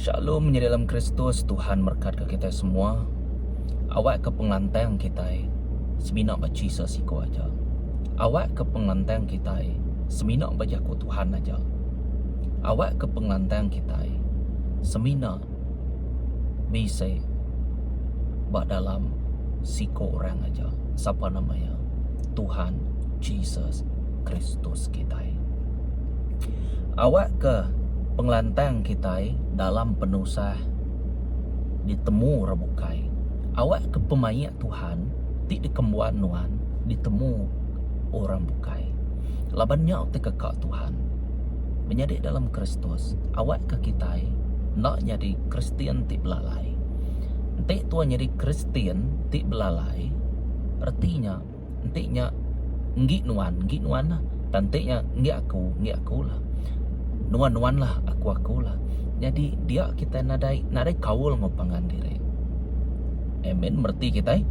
Shalom menyadi dalam Kristus Tuhan merekatka kitai semua. Awakka pengelantang kitai semina ba Jesus siku aja. Awakka pengelantang kitai semina ba jaku Tuhan aja. Awakka pengelantang kitai semina bisi ba dalam siku orang aja. Sapa nama iya? Tuhan Jesus Kristus kitai. Awakka pengelantang kitai dalam penusah ditemu orang bukai. Awakka pemaik Tuhan ti dikembuan nuan ditemu orang bukai. Laban nya utai keka Tuhan. Menyadi dalam Kristus, awakka kitai enda nyadi Kristian ti belalai. Enti tua nyadi Kristian ti belalai, reti nya Enti nya enggi nuan, enggi nuan lah. Tang enti nya enggi aku, enggi aku lah. Nuan nuan lah, aku aku lah. Nyadi dia kitai nadai nadai kaul enggau pangan diri. Amen mereti kitai.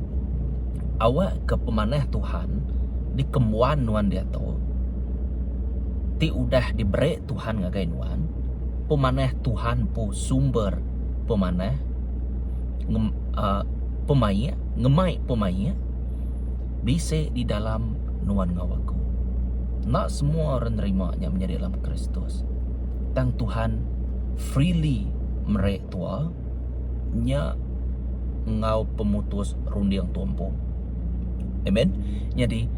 Awak ke pemanah Tuhan dikembuan nuan diatu ti udah diberi Tuhan ngagai nuan, pemanah Tuhan empu sumber pemanah uhh pemaik ngemai pemaik. Bisi di dalam nuan enggau aku. Enda semua orang nerima nya menyadi dalam Kristus. Tang Tuhan freely meri tua nya enggau pemutus runding tua empu. Amen. Nyadi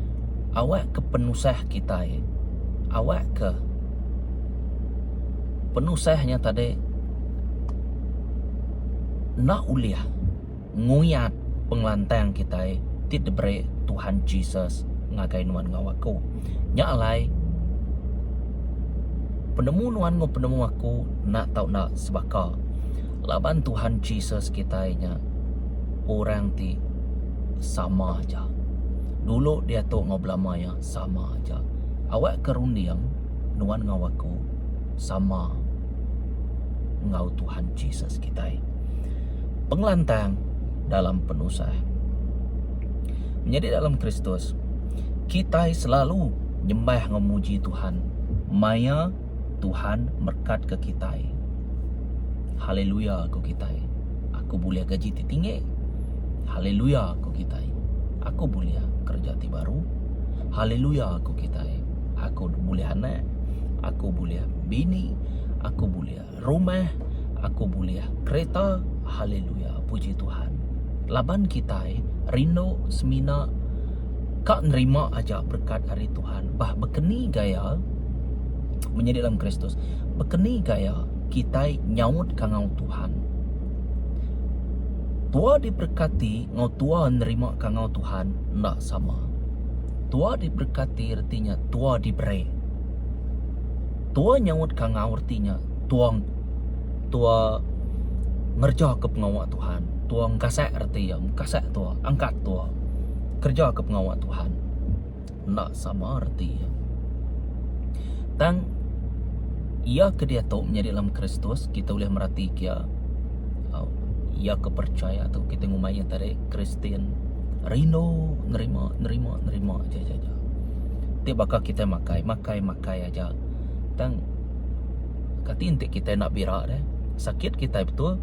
awak ke penusah kitai awak ke penusah nya tadi enda ulih nguyat pengelantang kitai ti diberi Tuhan Jesus ngagai nuan enggau aku. Nya alai, penemu nuan enggau penemu aku enda tau enda sebaka laban Tuhan Jesus kitai nya orang ti sama aja. Dulu diatu enggau belama iya sama aja. Awakka runding nuan enggau aku sama enggau Tuhan Jesus kitai. Pengelantang dalam penusah. Menyadi dalam Kristus, kitai selalu nyembah enggau muji Tuhan maya Tuhan merekatka kitai. Haleluya ku kitai. Aku bulih gaji ti tinggi. Haleluya ku kitai. Aku bulih kereja ti baru. Haleluya ku kitai. Aku bulih anak. Aku bulih bini. Aku bulih rumah. Aku bulih kereta. Haleluya puji Tuhan. Laban kitai rindu semina ka nerima aja berekat ari Tuhan. Bah bekeni gaya menyadi dalam Kristus. Bekeni gaya kitai nyaut kangau Tuhan. Tua diberkati enggau tua nerima kangau Tuhan enda sama. Tua diberkati reti nya tua diberi. Tua nyaut kangau reti nya tua tua ngereja ke pengawa Tuhan. Tua ngkasak reti iya, ngkasak tua, angkat tua kereja ke pengawa Tuhan. Enda sama reti iya. Tang iya ke diatu menyadi dalam Kristus kita ulih merati ke iya iya ke percaya tu kita ngumbai iya tadi Kristian rindu nerima nerima nerima aja aja aja. Ti baka kitai makai makai makai aja tang kati enti kitai enda bira deh sakit kitai betul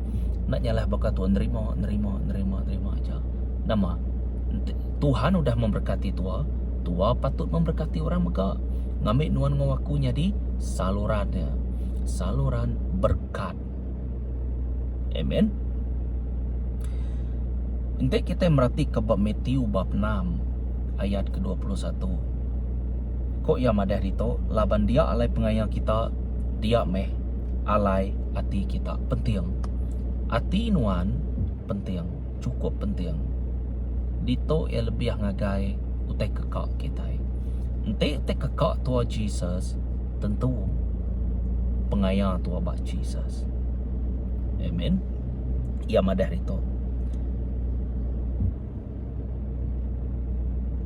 enda nyalah baka tu nerima nerima nerima nerima aja. Nama enti Tuhan udah memberkati tua tua patut memberkati orang mega ngambi nuan enggau aku nyadi saluran iya saluran berkat. Amen. Enti kitai meratika ba Matthew bab enam ayat ke 21. Ko iya madah ditu, laban dia alai pengaya kita, dia meh alai ati kita. Penting. Ati nuan penting, chukup penting. Ditu iya lebih ngagai utai keka kitai. Enti utai keka tua Jesus, tentu pengaya tua ba Jesus. Amen. Iya madah ditu.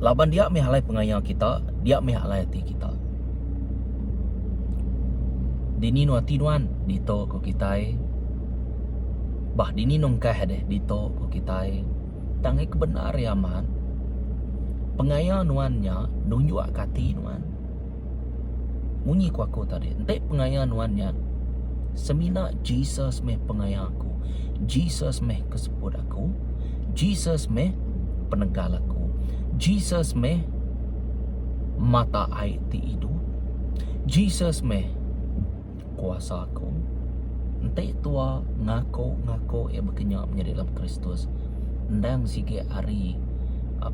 Laban dia meh alai pengaya kita, dia meh alai ati kita. Dini nu ati nuan, ditu ku kitai. Bah dini nu engkah deh, ditu ku kitai. Tang iya ke bendar iya amat. Pengaya nuan nya nunjuk ka ati nuan. Munyi ku aku tadi, enti pengaya nuan nya. Semina Jesus meh pengaya aku. Jesus meh ke seput aku. Jesus meh penegal aku. Jesus meh mata ai ti idup. Jesus meh kuasa aku. Enti tua ngaku-ngaku iya baka nya menyadi dalam Kristus, endang sigi ari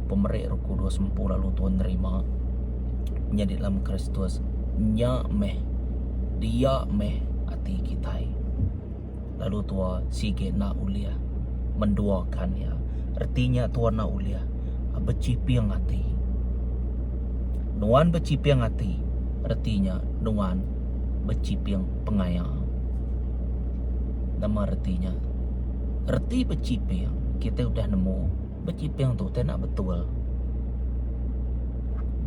pemeri Roh Kudus empu lalu tua nerima menyadi dalam Kristus nya meh dia meh ati kitai. Lalu tua sigi enda ulih menduakan iya. Reti nya tua enda ulih bechiping ati. Nuan bechiping ati reti nya nuan bechiping pengaya. Nama reti nya? Reti bechiping kitai udah nemu bechiping tu utai enda betul.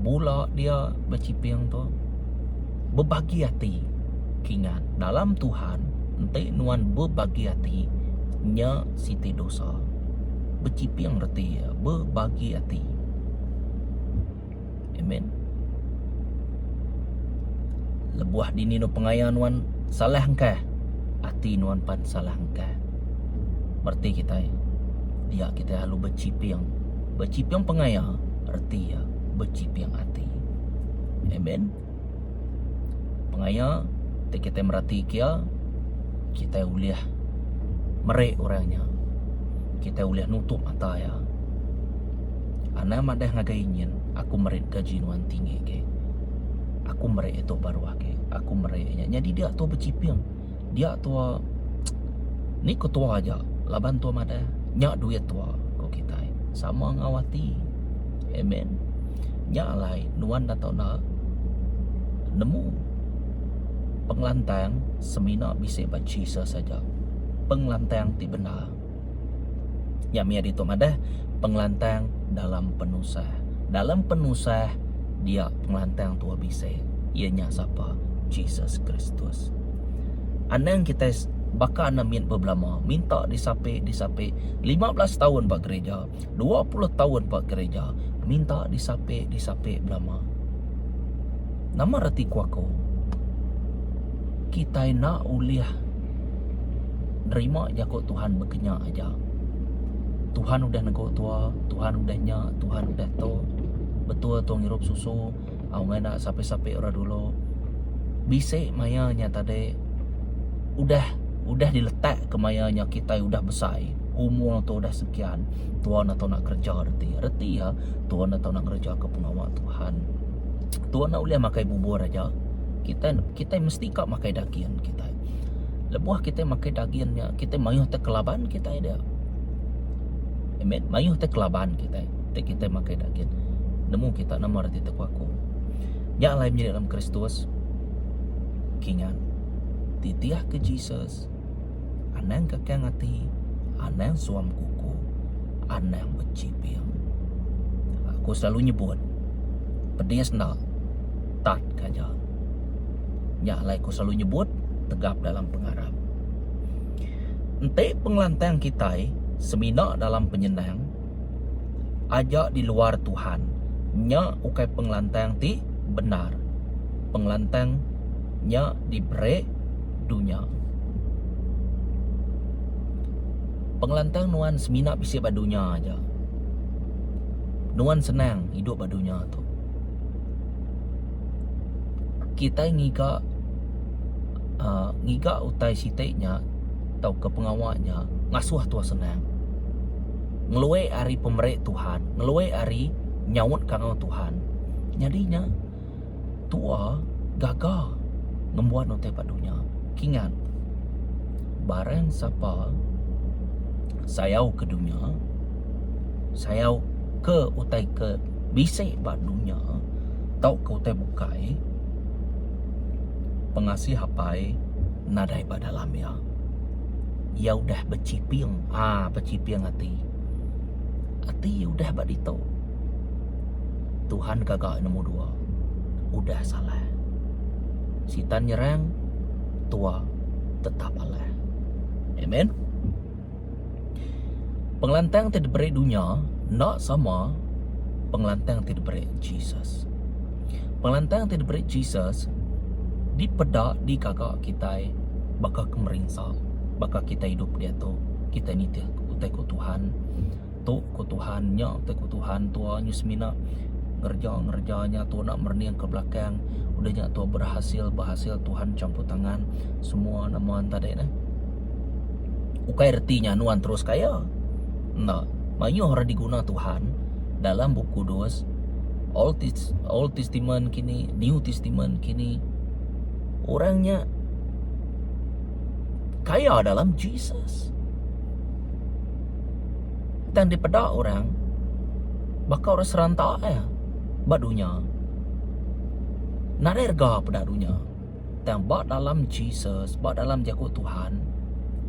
Bula dia bechiping tu bebagi ati kingat dalam Tuhan enti nuan bebagi ati nya siti dosa. Bechiping reti iya bebagi ati. Amen. Lebuh dini nu pengaya nuan salah engkah, ati nuan pan salah engkah. Bereti kitai dia kitai lalu bechiping. Bechiping pengaya reti iya bechiping ati. Amen. Pengaya ti kitai mereti ke iya kitai ulih meri orang nya. Kitai ulih nutup mata iya. Anang madah ngagai nyin aku meri gaji nuan tinggi agi. Aku meri itu baru agi. Aku meri nya. Nyadi dia tua bechiping. Dia tua ni ku tua aja laban tua madah nya duit tua ku kitai. Sama enggau ati. Amen. Nya alai nuan enda tau enda nemu pengelantang semina bisi ba Jesus aja. Pengelantang ti bendar. Nya mih ditu madah pengelantang dalam penusah. Dalam penusah dia pengelantang tua bisi iya nya sapa? Jesus Kristus. Anang kitai baka anak mit bebelama minta disapi disapi 15 taun ba gereja, 20 taun ba gereja minta disapi disapi belama. Nama reti ku aku? Kitai enda ulih nerima jaku Tuhan bekenya aja. Tuhan udah nego tua, Tuhan udah nya, Tuhan udah tu. Betul tua ngirup susu, au ngai enda sapi-sapi orang dulu. Bisi maya nya tadi udah udah diletak ke maya nya kitai udah besai, umur tua udah sekian, tua enda tau nak kereja reti. Reti iya tua enda tau nak ngereja ke pengawa Tuhan. Tua enda ulih makai bubur aja. Kitai kitai mesti ka makai dagin kitai. Lebuh kitai makai dagin nya kitai mayuh tai kelaban kitai dia. Amen. Mayuh tai kelaban kitai ti kitai makai dagin. Nemu kita nama reti tu ku aku. Nya alai menyadi dalam Kristus kingat titih ke Jesus anang kakang ati anang suam kuku anang bechiping. Aku selalu nyebut pedis enda tat ke aja. Nya alai ku selalu nyebut tegap dalam pengarap. Enti pengelantang kitai semina dalam penyenang aja di luar Tuhan, nya ukai pengelantang ti bendar. Pengelantang nya diberi dunya. Pengelantang nuan semina bisi ba dunya aja. Nuan senang idup ba dunya tu. Kitai ngiga uhh ngiga utai siti nya tauka pengawa nya ngasuh tua senang. Ngelui ari pemeri Tuhan, ngelui ari nyaut kangau Tuhan. Nyadi nya tua gaga ngembuan utai ba dunya. Kingat barang sapa sayau ke dunya, sayau ke utai ke bisi ba dunya tauka utai bukai pengasih apai nadai ba dalam iya. Iya udah bechiping aaa bechiping ati. Ati iya udah ba ditu. Tuhan gaga nemu dua udah salah. Sitan nyerang tua tetap alah. Amen. Pengelantang ti diberi dunya enda sama pengelantang ti diberi Jesus. Pengelantang ti diberi Jesus dipeda digaga kitai. Baka ke merinsa, baka kitai idup diatu, kitai nitih utai ku Tuhan. Tu ku Tuhan, nya utai ku Tuhan, tua nyu semina ngereja ngereja nya tua enda merening ke belakang udah nya tua berhasil berhasil Tuhan campur tangan semua nama enta deh neh. Ukai reti nya nuan terus kaya. Enda. Mayuh orang diguna Tuhan dalam Bup Kudus Old Old Testament kini, New Testament kini orang nya kaya dalam Jesus. Tang dipeda orang baka orang seranta iya ba dunya. Nadai rega peda dunya. Tang ba dalam Jesus, ba dalam jaku Tuhan,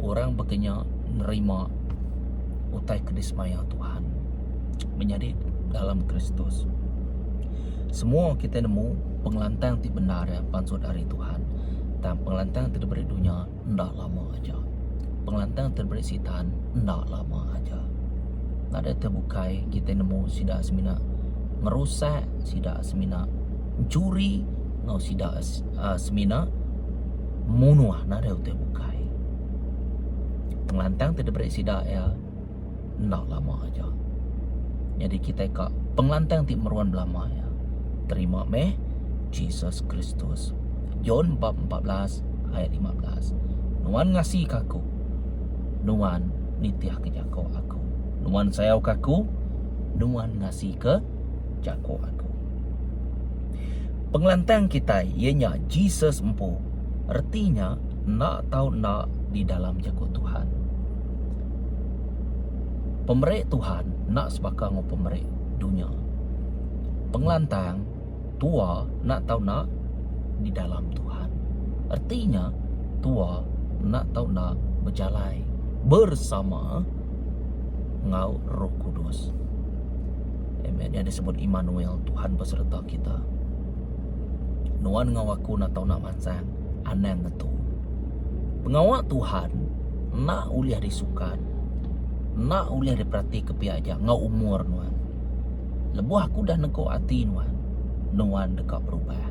orang baka nya nerima utai ke disemaya Tuhan. Menyadi dalam Kristus. Semua kitai nemu pengelantang ti bendar iya pansut ari Tuhan. Tang pengelantang ti diberi dunya enda lama aja. Pengelantang ti diberi Sitan enda lama aja. Nadai ti bukai kitai nemu sida semina ngerusak, sida semina enchuri enggau sida uhh semina munuh nadai utai bukai. Pengelantang ti diberi sida iya enda lama aja. Nyadi kitai ka pengelantang ti meruan belama iya. Terima meh Jesus Kristus. John bab 14 ayat 15. Nuan ngasi ka aku. Nuan nitih ke jako aku. Nuan sayau ka aku. Nuan ngasi ke jako aku. Pengelantang kitai iya nya Jesus empu. Reti nya enda tau enda di dalam jako Tuhan. Pemeri Tuhan enda sebaka enggau pemeri dunya. Pengelantang tua enda tau enda di dalam Tuhan. Reti nya tua enda tau enda bejalai bersama enggau Roh Kudus. Amen. Nya disebut Immanuel, Tuhan besereta kita. Nuan enggau aku enda tau enda mansang, anang ngetu. Pengawa Tuhan enda ulih disukat, enda ulih diperatika pia aja enggau umur nuan. Lebuh aku udah negu ati nuan, nuan deka berubah.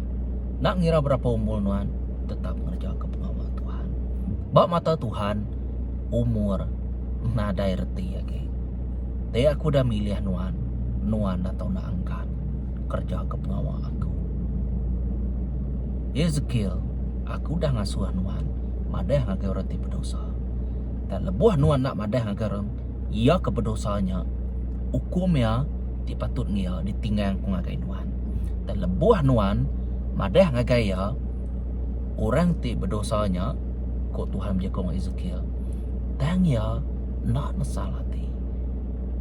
Enda ngira berapa umur nuan, tetap ngerejaka pengawa Tuhan. Ba mata Tuhan, umur nadai reti agi. Ti aku udah milih nuan, nuan enda tau enda angkat kerejaka pengawa aku. Ezekiel, aku udah ngasuh nuan madah ngagai orang ti bedosa. Tang lebuh nuan enda madah ngagai orang iya ke bedosa nya, ukum iya ti patut ngiya ditinggang ku ngagai nuan. Tang lebuh nuan madah ngagai iya, orang ti bedosa nya, ku Tuhan bejaku enggau Ezekiel, tang iya enda nesal ati.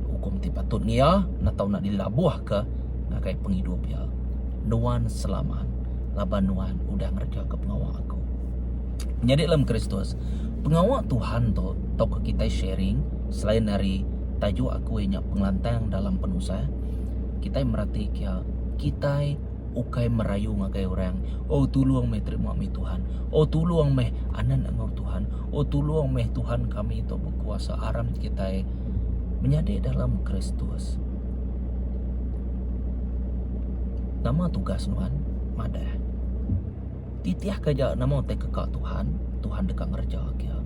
Ukum ti patut ngiya enda tau enda dilabuhka ngagai pengidup iya. Nuan selamat laban nuan udah ngerejaka pengawa aku. Menyadi dalam Kristus, pengawa Tuhan tu tauka kitai sharing selain ari tajuk aku iya nya pengelantang dalam penusah, kitai mereti kia kitai ukai merayu ngagai orang, oh tulung meh terima meh Tuhan, oh tulung meh anan enggau Tuhan, oh tulung meh Tuhan kami tu bekuasa aram kitai menyadi dalam Kristus. Nama tugas nuan? Madah. Titihka aja nama utai ke ka Tuhan, Tuhan deka ngereja ke iya.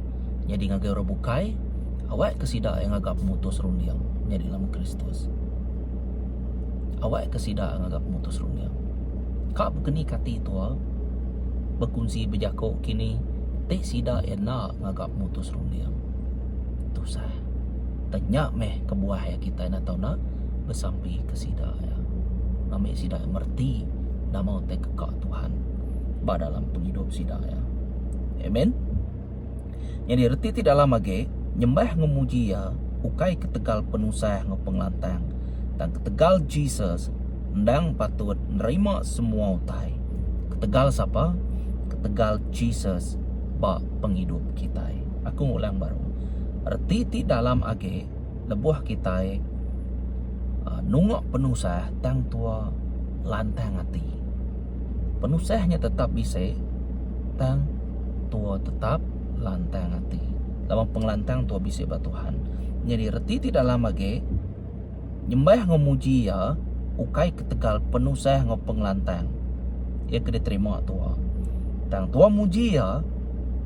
Nyadi ngagai orang bukai, awakka sida iya ngaga pemutus runding nyadi dalam Kristus. Awakka sida ngaga pemutus runding. Ka bekeni kati tua bekunsi bejaku kini ti sida iya enda ngaga pemutus runding. Tusah. Tang nya meh kebuah iya kitai enda tau enda besampi ke sida iya. Ngambi sida iya mereti nama utai ke ka Tuhan ba dalam pengidup sida iya. Amen. Nyadi reti ti dalam agi nyembah enggau muji iya ukai ketegal penusah enggau pengelantang tang ketegal Jesus endang patut nerima semua utai. Ketegal sapa? Ketegal Jesus ba pengidup kitai. Aku ngulang baru. Reti ti dalam agi lebuh kitai nunga penusah tang tua lantang ati. Penusah nya tetap bisi tang tua tetap lantang ati. Laban pengelantang tua bisi ba Tuhan. Nyadi reti ti dalam agi nyembah enggau muji iya ukai ketegal penusah enggau pengelantang iya ke diterima tua. Tang tua muji iya.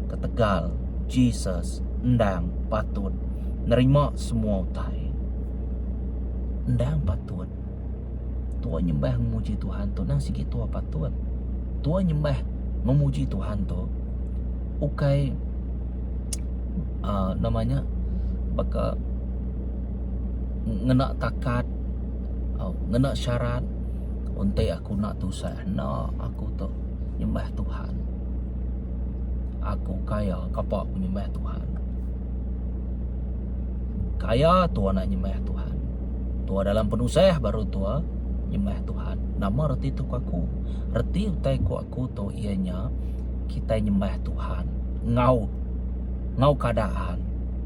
Ketegal Jesus endang patut nerima semua utai. Endang patut. Tua nyembah ngemuji Tuhan tu nang sigi tua patut. Tua nyembah ngemuji Tuhan tu ukai uhh nama nya baka ngena takat ngena syarat enti aku enda tusah enda aku tu nyembah Tuhan. Aku kaya kapa aku nyembah Tuhan. Kaya tua enda nyembah Tuhan. Tua dalam penusah baru tua nyembah Tuhan. Nama reti tu ku aku? Reti utai ku aku tu iya nya kitai nyembah Tuhan enggau enggau keadaan.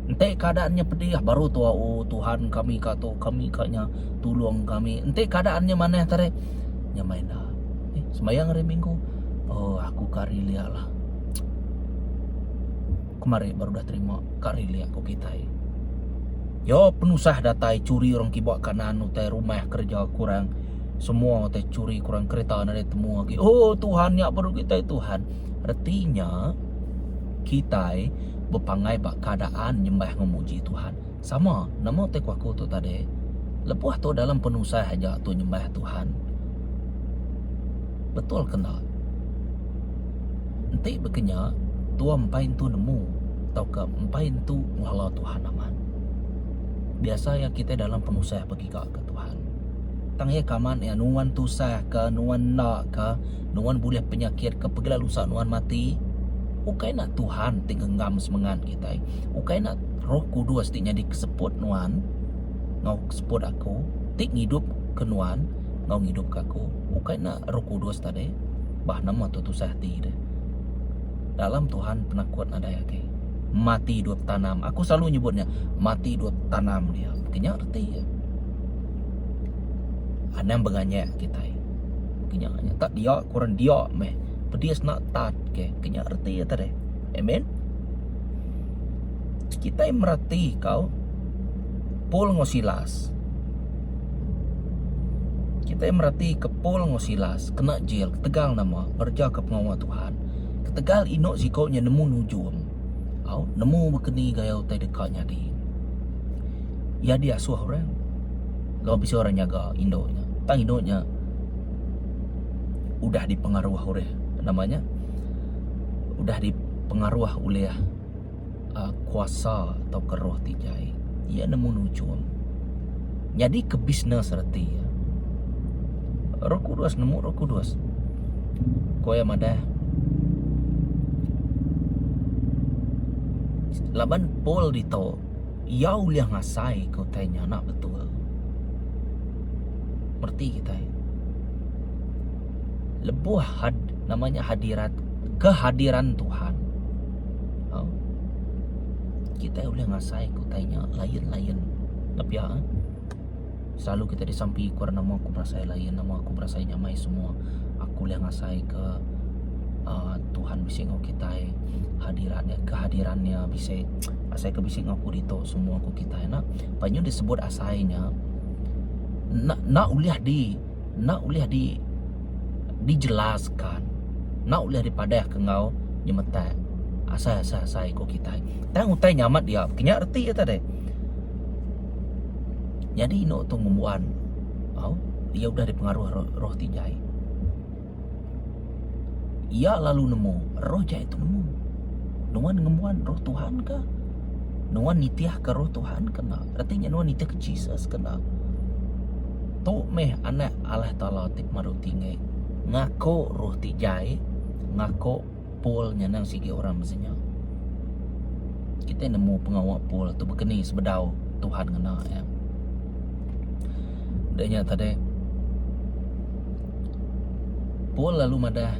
Enti keadaan nya pedih baru tua oh Tuhan kami ka tu kami ka nya tulung kami. Enti keadaan nya manah tadi nya meh enda. Eh sembayang hari minggu oh aku ka rilik lah. Kemari baru dah terima ka rilik ku kitai. Yo penusah datai churi orang kiba kanan utai rumah kerja kurang semua utai churi kurang kereta nadai temu agi. Oh Tuhan nya baru kitai Tuhan. Reti nya kitai bepangai ba keadaan nyembah enggau muji Tuhan. Sama nama utai ku aku tu tadi lebuh tu dalam penusah aja tu nyembah Tuhan. Betul ke enda? Enti baka nya tua empai entu nemu tauka empai entu ngelala Tuhan amat. Biasa iya kitai dalam penusah begiga ke Tuhan. Tang iya ke amat iya nuan tusah ka nuan enda ka nuan bulih penyakit ka pegila lusa nuan mati ukai enda Tuhan ti ngenggam semengat kitai. Ukai enda Roh Kudus ti nyadi keseput nuan enggau keseput aku ti ngidup ke nuan enggau ngidup ke aku. Ukai enda Roh Kudus tadi bah nama tu tusah ati deh. Dalam Tuhan penakut nadai agi. Mati dua tanam. Aku selalu nyebut nya mati dua tanam dia. Kenya reti iya. Anang benganyak kitai. Kenya nya tak dia kurang dia meh. Pedis nak tat ke. Kenya reti iya tadi. Amen. Kitai mereti kau Paul enggau Silas. Kitai mereti ke Paul enggau Silas kena jil ketegal nama ngereja ke pengawa Tuhan. Ketegal inu siko nya nemu nujum. Au nemu bekeni gaya utai deka nyadi. Iya diasuh orang lalu bisi orang nyaga indu nya. Tang indu nya udah dipengaruh oleh nama nya udah dipengaruh oleh uhh kuasa tauka roh ti jai. Iya nemu nujum. Nyadi ke bisnes reti iya. Roh kudus nemu roh kudus. Ku iya madah laban Paul ditu iya ulih ngasai ke utai nya enda betul. Mereti kitai. Lebuh had nama nya hadirat kehadiran Tuhan. Au. Kitai ulih ngasai ke utai nya lain-lain. Enda pia eh. Selalu kitai disampi ku orang nama aku berasai lain, nama aku berasai nyamai semua. Aku ulih ngasai ke uhh Tuhan bisi enggau kitai. Hadirat iya, kehadiran iya bisi asai ke bisi enggau aku ditu semua ku kitai nya. Ba nyu disebut asai nya enda enda ulih di enda ulih di dijelaskan enda ulih dipadahka enggau nyemetak asai asai asai ku kitai. Tang utai nya amat dia ke nya reti iya tadi. Nyadi inu tu ngembuan au iya udah dipengaruh roh, roh ti jai. Iya lalu nemu roh jai tu nemu. Nuan ngembuan roh Tuhan ka? Nuan nitihka roh Tuhan ke enda? Reti nya nuan nitihka Jesus ke enda? Tu meh anak Allah Taala ti pemadu tinggi ngaku roh ti jai, ngaku Paul nya nang sigi orang mesti nya. Kitai nemu pengawa Paul tu bekeni sebedau Tuhan ngena iya. Udah nya tadi Paul lalu madah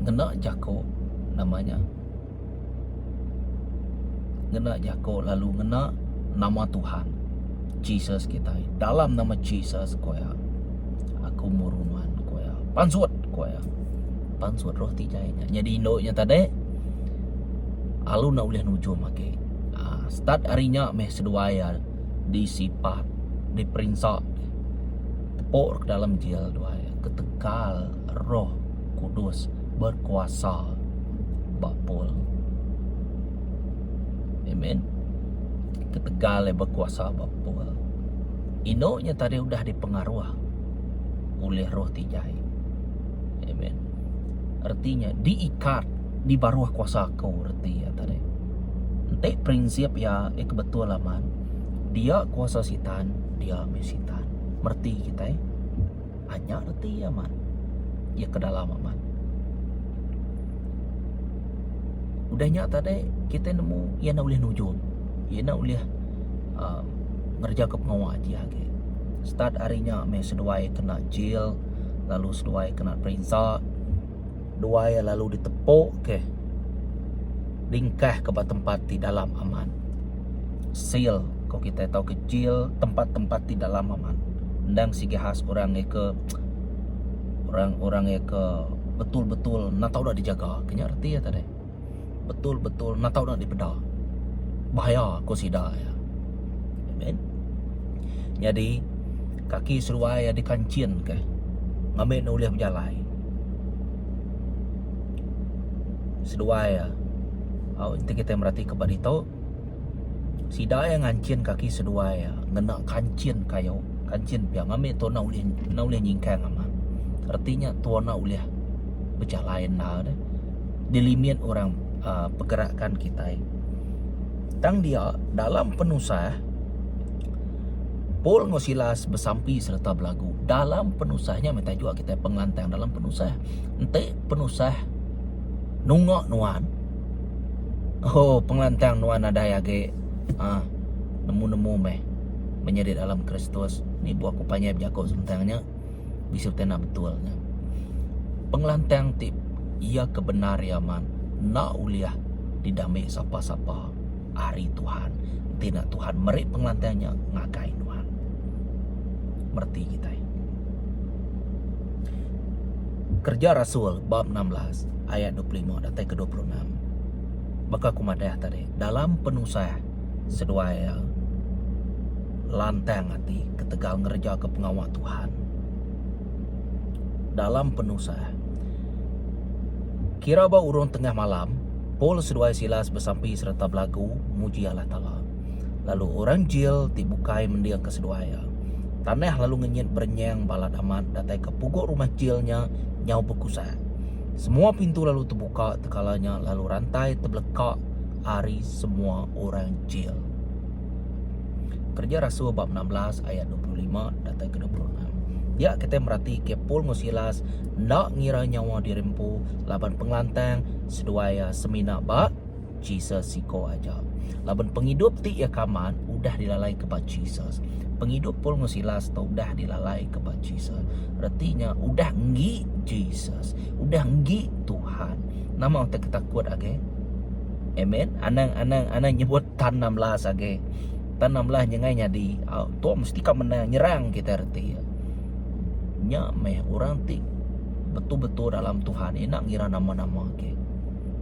ngena jaku nama nya ngena jaku lalu ngena nama Tuhan Jesus kitai dalam nama Jesus ku iya aku muru nuan ku iya pansut ku iya pansut roh ti jai nya nyadi indu nya tadi alu enda ulih nujum agi aaa start ari nya meh seduai iya disipat diperinsa tepok ke dalam jil duai ketegal roh kudus berkuasa. Ba Paul. Amen. Ketegal iya bekuasa ba Paul. Indu nya tadi udah dipengaruh ulih roh ti jai. Amen. Reti nya diikat di baruh kuasa aku reti iya tadi. Enti prinsip iya iya ke betul amat dia kuasa sitan dia meh sitan. Mereti kitai. Anya reti iya amat. Iya ke dalam amat. Udah nya tadi kitai nemu iya enda ulih nujum. Iya enda ulih uhh ngereja ke pengawa aji agi. Start ari nya meh seduai kena jail lalu seduai kena perinsa. Duai lalu ditepu ke dingkah ke ba tempat ti dalam amat. Sil ko kitai tauka jil tempat-tempat ti dalam amat. Endang sigi khas orang iya ke orang-orang iya ke betul-betul enda tau dak dijaga. Ke nya reti iya tadi. Betul-betul enda tau dak dipeda. Bahaya ko sida iya. Amen. Nyadi kaki seduai iya dikanchin ke ngambi ne ulih bejalai. Seduai iya au enti kitai meratika ba ditu sida iya nganchin kaki seduai iya ngena kanchin kayu kanchin pia ngambi tu enda ulih enda ulih nyingkang amat. Reti nya tu enda ulih bejalai enda deh dilimit orang uhh pergerakan kitai. Tang dia dalam penusah Paul enggau Silas besampi sereta belagu. Dalam penusah nya meh tajuk kitai pengelantang dalam penusah. Enti penusah nunga nuan oh pengelantang nuan nadai agi uhh nemu-nemu meh menyadi dalam Kristus. Ni buah ku panjai bejaku sentang nya bisi utai enda betul nya. Pengelantang ti iya ke bendar iya man enda ulih didambi sapa-sapa. Ari Tuhan enti enda Tuhan meri pengelantang nya ngagai nuan. Mereti kitai. Kereja Rasul bab 16 ayat 25 datai ke 26. Baka aku madah tadi, dalam penusah seduai iya lantang ati ketegal ngereja ke pengawa Tuhan. Dalam penusah kira ba urung tengah malam, Paul seduai Silas besampi sereta belagu muji Allah Taala. Lalu orang jil ti bukai mendingka seduai iya. Tanah lalu ngenyit berenyang balat amat datai ke pugu rumah jil nya nyau bekusak. Semua pintu lalu tebuka tekala nya lalu rantai tebeleka ari semua orang jil. Kereja Rasul bab 16 ayat 25 datai ke 26. Dia kitai merati ke Paul enggau Silas enda ngira nyawa diri empu laban pengelantang seduai iya semina ba Jesus siko aja. Laban pengidup ti iya kaman udah dilalai ke ba Jesus. Pengidup Paul enggau Silas tu udah dilalai ke ba Jesus. Reti nya udah enggi Jesus, udah enggi Tuhan. Nama utai ke takut agi? Amen. Anang anang anang nyebut Tan 16 agi. Tan 16 nyengai nyadi. Tu mesti ka menang nyerang kitai reti iya. Nya meh orang ti betul-betul dalam Tuhan enda ngira nama-nama agi.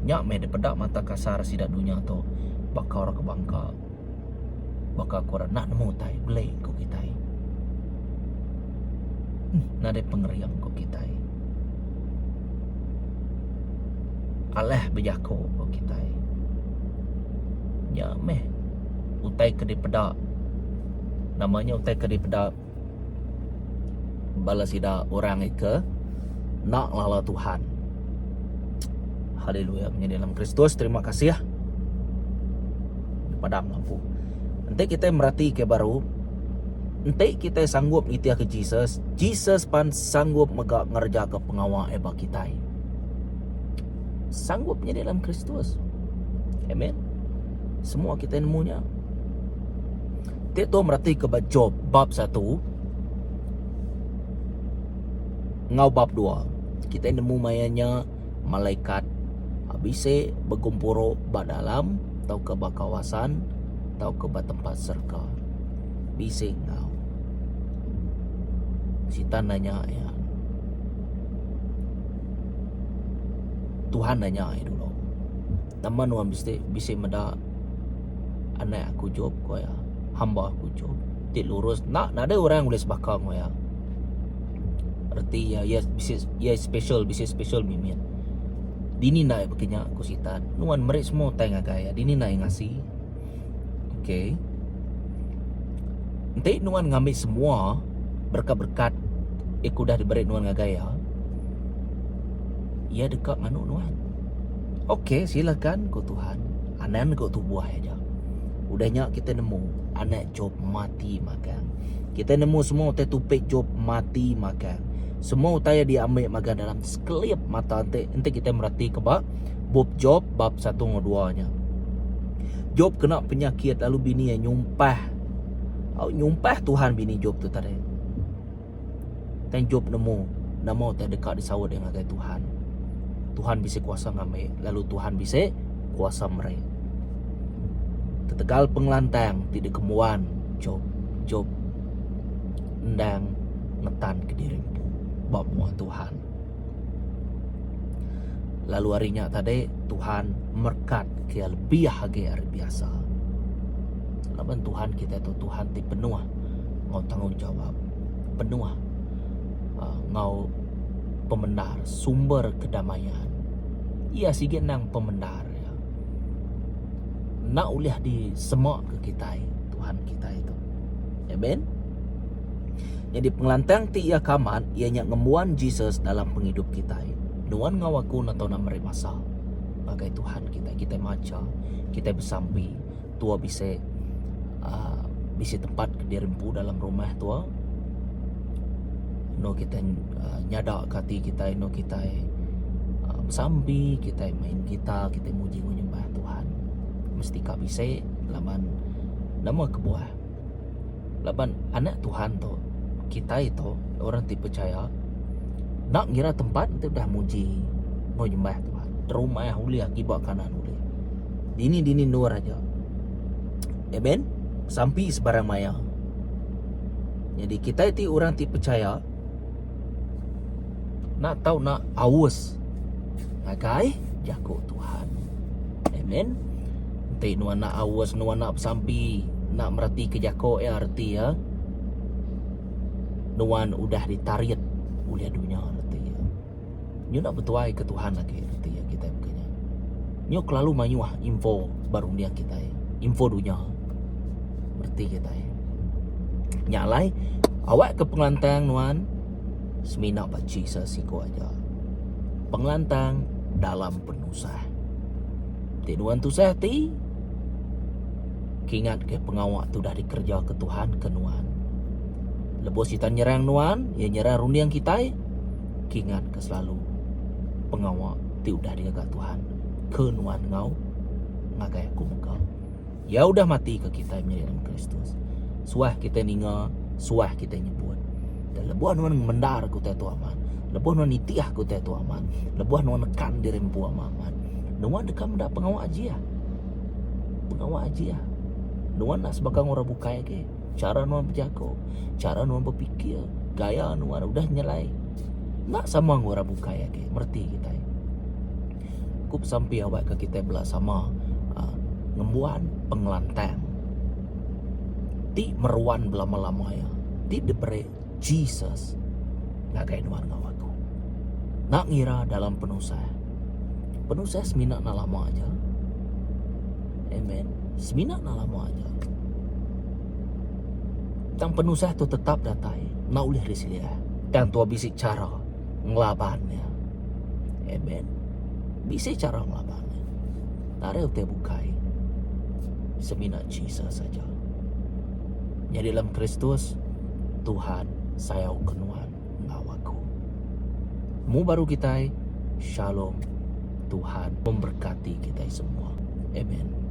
Nya meh dipeda mata kasar sida dunya tu baka orang ke bangka. Baka ku orang enda nemu utai beli ku kitai. Nadai pengering ku kitai. Alah bejaku ku kitai. Nya meh utai ke dipeda nama nya utai ke dipeda bala sida orang ke enda ngelala Tuhan. Haleluya menyadi dalam Kristus terima kasih. Padam lampu. Enti kitai merati ke baru enti kitai sanggup nitih ke Jesus, Jesus pan sanggup mega ngereja ke pengawa iya ba kitai. Sanggup nyadi dalam Kristus. Amen. Semua kitai nemu nya. Ti tu mereti ke ba Job bab 1 enggau bab 2. Kitai nemu maya nya malaikat bisi begempuru ba dalam tauka ba kawasan tauka ba tempat serega. Bisi enggau. Sitan nanya iya. Tuhan nanya iya dulu. Nama nuan bisi bisi meda anak aku Job ku iya. Hamba aku Job ti lurus enda nadai orang ulih sebaka enggau iya. Reti iya iya bisi iya special bisi special mimit. Dini enda iya baka nya ku Sitan. Nuan meri semua utai ngagai iya, dini enda iya ngasi. Okey. Enti nuan ngambi semua berekat-berekat iya ke udah diberi nuan ngagai iya, iya deka nganu nuan. Okey, silakan ku Tuhan. Anang nego tubuh iya aja. Udah nya kitai nemu anak Job mati magang. Kitai nemu semua utai tupi Job mati magang. Semua utai iya diambi magang dalam sekelip mata enti enti kitai meratika ba bup Job bab satu enggau dua nya. Job kena penyakit lalu bini iya nyumpah. Au nyumpah Tuhan bini Job tu tadi. Tang Job nemu nama utai deka disaut iya ngagai Tuhan. Tuhan bisi kuasa ngambi lalu Tuhan bisi kuasa meri. Ketegal pengelantang ti dikembuan Job, Job endang ngetanka diri empu ba mua Tuhan. Lalu ari nya tadi Tuhan merekat ke iya lebih agi ari biasa. Laban Tuhan kitai tu Tuhan ti penuh enggau tanggungjawab, penuh uhh enggau pemendar sumber kedamaian. Iya sigi endang pemendar iya. Enda ulih disema ke kitai Tuhan kitai tu. Amen. Nyadi pengelantang ti iya ke amat iya nya ngembuan Jesus dalam pengidup kitai. Nuan enggau aku enda tau enda meri masa ngagai Tuhan kitai. Kitai macha, kitai besampi, tua bisi uhh bisi tempat kediri empu dalam rumah tua. Endur kitai uhh nyada ke ati kitai endur kitai uhh besampi, kitai main gitar, kitai muji enggau nyembah Tuhan. Mesti ka bisi laban nama kebuah. Laban anak Tuhan tu, kitai tu orang ti pechaya enda ngira tempat enti udah muji enggau nyembah Tuhan. Terumah ulih kiba kanan ulih. Dini-dini endur aja. Amen. Sampi sebarang maya. Nyadi kitai ti orang ti pechaya enda tau nak aus ngagai jaku Tuhan. Amen. Enti nuan nak aus nuan nak besampi nak mereti ke jako iya reti iya nuan udah ditarit ulih dunya reti iya. Nyu enda betuai ke Tuhan agi reti iya kitai baka nya. Nyu kelalu mayuh info ba runding kitai info dunya reti kitai. Nya alai awak ke pengelantang nuan semina ba Jesus siko aja. Pengelantang dalam penusah. Ti nuan tusah ati, kingatka pengawa ti udah dikerejaka Tuhan ke nuan. Lebuh Sitan nyerang nuan, iya nyerang runding kitai, kingatka selalu pengawa ti udah digaga Tuhan ke nuan enggau ngagai aku mega. Iya udah mati ke kitai menyadi dalam Kristus. Suah kitai ninga, suah kitai nyebut. Dan lebuh nuan ngemendar ke utai tu amat, lebuh nuan nitih ke utai tu amat, lebuh nuan nekan diri empu amat amat, nuan deka meda pengawa ajih. Pengawa ajih. Nuan enda sebaka enggau orang bukai agi. Chara nuan bejaku, chara nuan bepikir, gaya nuan udah nyelai. Enda sama enggau orang bukai agi, mereti kitai. Ku besampi awakka kitai bela sama uhh ngembuan pengelantang ti meruan belama-lama iya ti diberi Jesus ngagai nuan enggau aku. Enda ngira dalam penusah. Penusah semina enda lama aja. Amen. Semina enda lama aja. Tang penusah tu tetap datai enda ulih diseliah. Tang tua bisi chara ngelaban iya. Amen. Bisi chara ngelaban iya. Nadai utai bukai. Semina Jesus aja. Nyadi dalam Kristus, Tuhan sayau ke nuan enggau aku. Mu baru kitai, Shalom. Tuhan memberkati kitai semua. Amen.